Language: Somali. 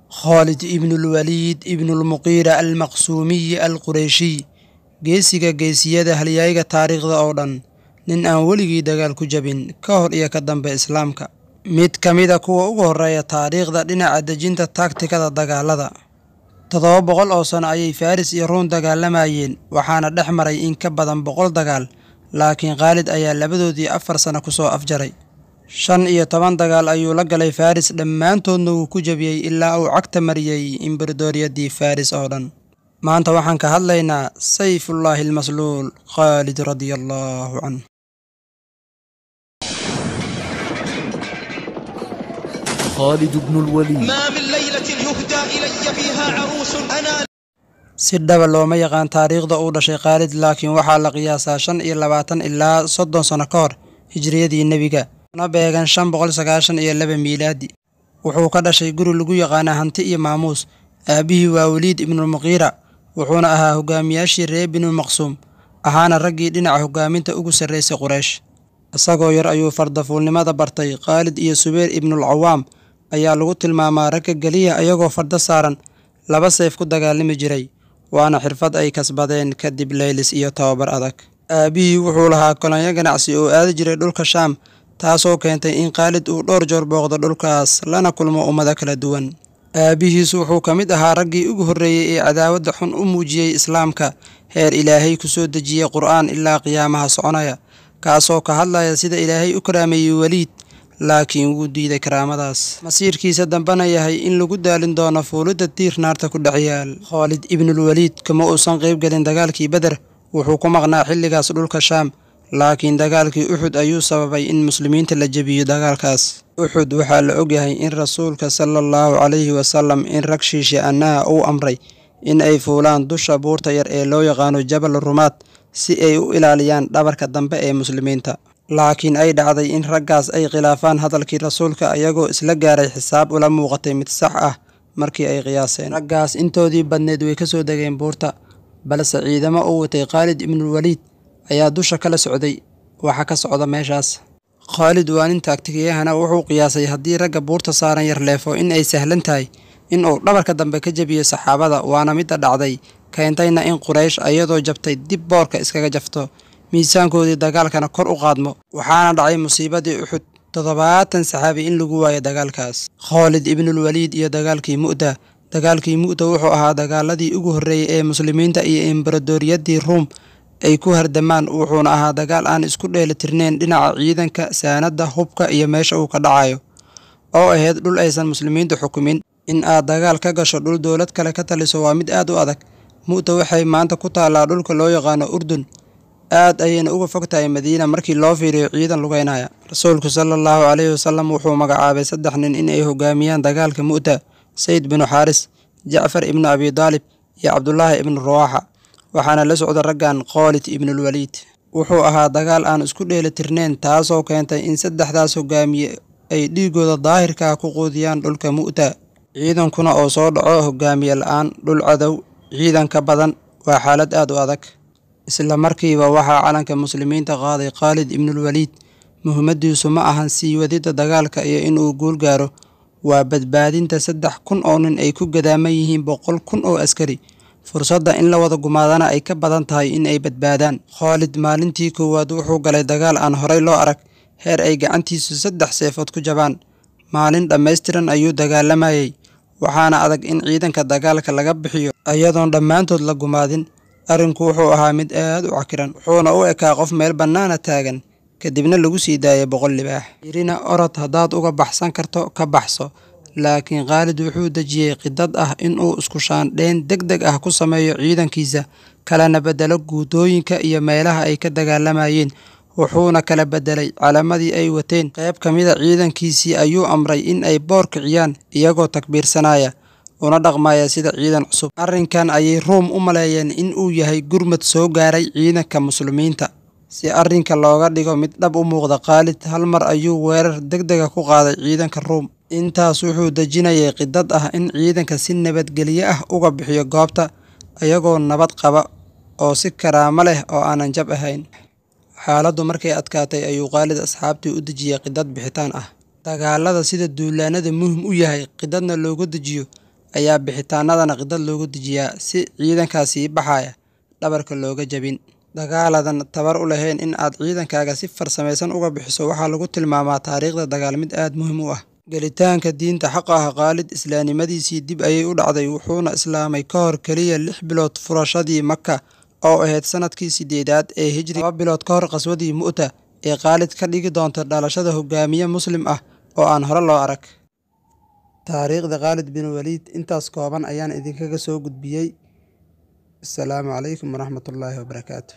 Khaalid ibnulwaliid ibnulmuqiira almaqsuumiyi alqureyshiy, geesiga geesiyada, halyayga taariikhda oo dhan, nin aan weligii dagaal ku jabin ka hor iyo ka dambe islaamka, mid ka mida kuwa ugu horreeya taariikhda dhinaca dejinta taagtikada dagaalada. 700 oo sano ayay Faris iyo Ruun dagaalamayeen, waxaana dhex maray in ka badan 100 dagaal, laakiin Khaalid ayaa labadoodii 4 sano ku soo afjaray. 15 dagaal ayuu la galay Faris, dhammaantoodna wuu ku jabiyey ilaa uu cagta mariyey imberadoriyadii Faris oo dhan. Maanta waxaan ka hadlaynaa Sayfullaahi almasluul, Khaalid radiallahu canhu. خالد بن الوليد. ما من ليلة يهدى إلي فيها عروس أنا Si dhaba looma yaqaan taariikhda uu dhashay Khaalid, laakiin waxaa la qiyaasaa 25 ilaa 30 sano ka hor hijriyadii nebiga, kuna beegan 592 miilaadi. Wuxuu ka dhashay guri lagu yaqaana hanti iyo maamuus. Aabbihii waa Waliid ibnulmuqiira, wuxuuna ahaa hogaamiyaashii reer Binu Maqsuum, ahaana raggii dhinaca hogaaminta ugu sarraysay Quraysh. Isagoo yar ayuu fardafuulnimada bartay. Khaalid iyo Subayr ibnulcawaam ayaa lagu tilmaamaa ragga geliya ayagoo fardo saaran laba seef ku dagaalami jiray, waana xirfad ay kasbadeen kadib laylis iyo tababar adag. Aabbihii wuxuu lahaa kolonyo ganacsi oo aadi jiray dhulka Shaam, taasoo keentay in Khaalid uu dhowr joor booqdo dhulkaas lana kulmo ummado kala duwan. Aabbihiis wuxuu ka mid ahaa raggii ugu horreeyey ee cadaawadda xun u muujiyey islaamka, heer Ilaahay ku soo dejiyey Qur'aan ilaa qiyaamaha soconaya, kaasoo ka hadlaya sida Ilaahay u karaameeyey Waliid, laakiin wuu diiday karaamadaas, masiirkiisa dambena yahay in lagu daalin doono fuulidda tiir naarta ku dhex yaal. Khaalid ibnulwaliid kama uusan qayb gelin dagaalkii Beder, wuxuu ku maqnaa xilligaas dhulka Shaam, laakiin dagaalkii Uxud ayuu sababay in muslimiinta la jebiyo. Dagaalkaas Uxud waxaa la ogyahay in rasuulka sala allahu calayhi wasalam in rag shiishe annaha uu amray in ay fuulaan dusha buurta yar ee loo yaqaano Jabal Rumaad si ay u ilaaliyaan dhabarka dambe ee muslimiinta, laakiin ay dhacday in raggaas ay khilaafaan hadalkii rasuulka, ayagoo isla gaaray xisaab ula muuqatay mid sax ah markii ay qiyaaseen. Raggaas intoodii badneed way ka soo degeen buurta, balse ciidamo uu watay Khaalid ibnulwaliid ayaa dusha kala socday waxa ka socda meeshaas. Khaalid waa nin taagtigayahana, wuxuu qiyaasay haddii ragga buurta saaran yar leefo in ay sahlan tahay in uu dhabarka dambe ka jebiyo saxaabada, waana midda dhacday, keentayna in Quraysh ayadoo jabtay dib boorka iskaga jafto, miisaankoodii dagaalkana kor u qaadmo. Waxaana dhacay musiibadii Uxud, 70 saxaabi in lagu waayo dagaalkaas. Khaalid ibnulwaliid iyo dagaalkii Mu'ta. Dagaalkii Mu'ta wuxuu ahaa dagaaladii ugu horreeyey ee muslimiinta iyo imberadoriyadii Ruum ay ku hardamaan, wuxuuna ahaa dagaal aan isku dheelitirnayn dhinaca ciidanka, saanadda, hubka iyo meesha uu ka dhacayo oo ahayd dhul aysan muslimiintu xukumin. In aad dagaal ka gasho dhul dowlad kale ka taliso waa mid aad u adag. Mu'ta waxay maanta ku taallaa dhulka loo yaqaano Urdun, aad ayayna uga fog tahay Madiina markii loo fiiriyo ciidan lugeynaya. Rasuulku sala allahu calayhi wasalam wuxuu magacaabay 3 nin in ay hogaamiyaan dagaalka Mu'ta: Sayd binu Xaaris, Jacfar ibnu Abi Daalib iyo Cabdulaahi ibnu Rawaaxa, waxaana la socda raggan Khaalid ibnulwaliid. Wuxuu ahaa dagaal aan isku dheelitirnayn, taasoo keentay in saddexdaas hogaamiye ay dhiigooda daahirkaa ku quudiyaan dhulka Mu'ta. Ciidankuna oo soo dhaco hogaamiye la'aan, dhul cadow, ciidan ka badan, waa xaalad aad u adag. Isla markiiba waxaa calanka muslimiinta qaaday Khaalid ibnulwaliid. Muhimmadiisu ma ahan sii wadidda dagaalka iyo inuu guul gaaro, waa badbaadinta 3000 oo nin ay ku gadaaman yihiin 100,000 oo askari, fursadda in la wada gumaadana ay ka badan tahay in ay badbaadaan. Khaalid maalintii koowaad wuxuu galay dagaal aan horey loo arag, heer ay gacantiisu 3 seefood ku jabaan. Maalin dhammaystiran ayuu dagaalamayay, waxaana adag in ciidanka dagaalka laga bixiyo iyadoon dhammaantood la gumaadin. Arrinku wuxuu ahaa mid aad u cakiran, wuxuuna u ekaa qof meel bannaana taagan kadibna lagu sii daayay 100 libaax. Yirina orod, haddaad uga baxsan karto ka baxso. Laakiin Khaalid wuxuu dejiyey khidad ah in uu isku shaandhayn deg deg ah ku sameeyo ciidankiisa, kalena beddelo guutooyinka iyo meelaha ay ka dagaalamayeen, wuxuuna kala beddelay calamadii ay wateen. Qayb ka mida ciidankiisii ayuu amray in ay boor kiciyaan iyagoo takbiirsanaya una dhaqmaya sida ciidan cusub. Arrinkan ayay Ruum u maleeyeen in uu yahay gurmad soo gaaray ciidanka muslimiinta. Si arrinka looga dhigo mid dhab u muuqda, Khaalid hal mar ayuu weerar degdega ku qaaday ciidanka Ruum. Intaas wuxuu dejinayay khidad ah in ciidanka si nabadgelyo ah uga bixiyo goobta, ayagoo nabad qaba oo si karaamo leh oo aanan jab ahayn. Xaaladdu markay adkaatay ayuu Khaalid asxaabtii u dejiyey khidad bixitaan ah. Dagaalada sida duulaanada muhiim u yahay khidadna looga dejiyo ayaa bixitaanadana khidad loogu dejiyaa si ciidankaasii baxaya dhabarka looga jabin. Dagaaladan tabar u lahayn in aad ciidankaaga si farsamaysan uga bixiso waxaa lagu tilmaamaa taariikhda dagaal mid aad muhiim u ah. Gelitaanka diinta xaqa ah. Khaalid islaamnimadiisii dib ayay u dhacday, wuxuuna islaamay ka hor keliya 6 bilood furashadii Maka oo ahayd sanadkii 8aad ee Hijri, 2 bilood ka hor qaswadii Mu'ta ee Khaalid ka dhigi doonta dhalashada hogaamiye Muslim ah oo aan hore loo arag. Taariikhda Khaalid bin Waliid intaas kooban ayaan idinkaga soo gudbiyey. Asalaamu calaykum waraxmatullaahi wabarakaatu.